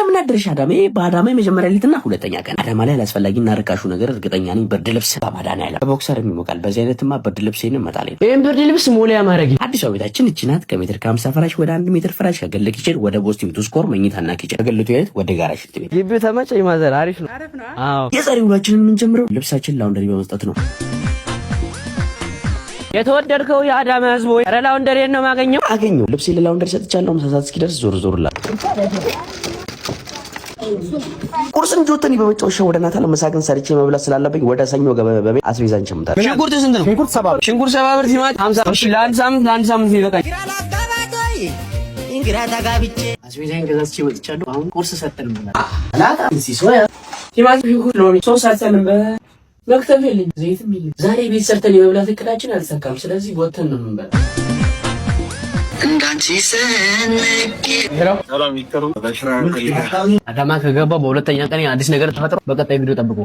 እንደምን አደርሽ አዳሜ። በአዳማ የመጀመሪያ ሌሊትና ሁለተኛ ቀን አዳማ ላይ አላስፈላጊና ርካሹ ነገር እርግጠኛ ነኝ ብርድ ልብስ። በመድኃኒዓለም በ boxer ይሞቃል። በዚህ አይነትማ ብርድ ልብሴን እመጣለሁ። ይህን ብርድ ልብስ ሞሊያ ማድረግ። አዲሷ ቤታችን እቺ ናት። ከሜትር ከ50 ፍራሽ ወደ 1 ሜትር ፍራሽ፣ ከግል kitchen ወደ ቦስቲም ቱስኮር መኝታና kitchen፣ ከግል toilet ወደ ጋራ ሽንት ቤት። ግቢው ተመቸኝ ማዘር፣ አሪፍ ነው። አዎ። የዛሬ ውሏችንን የምንጀምረው ልብሳችን laundry በመስጠት ነው። የተወደድከው የአዳማ ህዝብ ሆይ፣ ኧረ laundry ነው የማገኘው? አገኘው። ልብሴ ለ laundry ሰጥቻለሁ። ምሳ ሰዓት እስኪደርስ ዞር ዞር ላ ቁርስን ጆተኒ በመጫወሻ ወደ ናታ ለምሳ ግን ሰርቼ መብላት ስላለብኝ ወደ ሰኞ ገበያ በቤት አስቤዛ እንሸምታለን። ሽንኩርት ስንት ነው? ሽንኩርት 70 ብር። ሽንኩርት 70 ብር፣ ቲማቲም 50። እሺ፣ ለአንድ ሳምንት ይበቃኝ። አስቤዛን ገዛዝቼ መጥቻለሁ። አሁን ቁርስ ሰርተን እንበላለን። ሶያ፣ ቲማቲም፣ ሽንኩርት፣ ሎሚ ሶስት ሰርተን መክተፍ የለኝም፣ ዘይትም የለኝም። ዛሬ ቤት ሰርተን የመብላት እቅዳችን አልተሳካም። ስለዚህ ወተን ነው የምንበላው። እንዳንቺ ሰንቄ አዳማ ከገባ በሁለተኛ ቀን አዲስ ነገር ተፈጥሮ በቀጣይ ቪዲዮ ጠብቁ።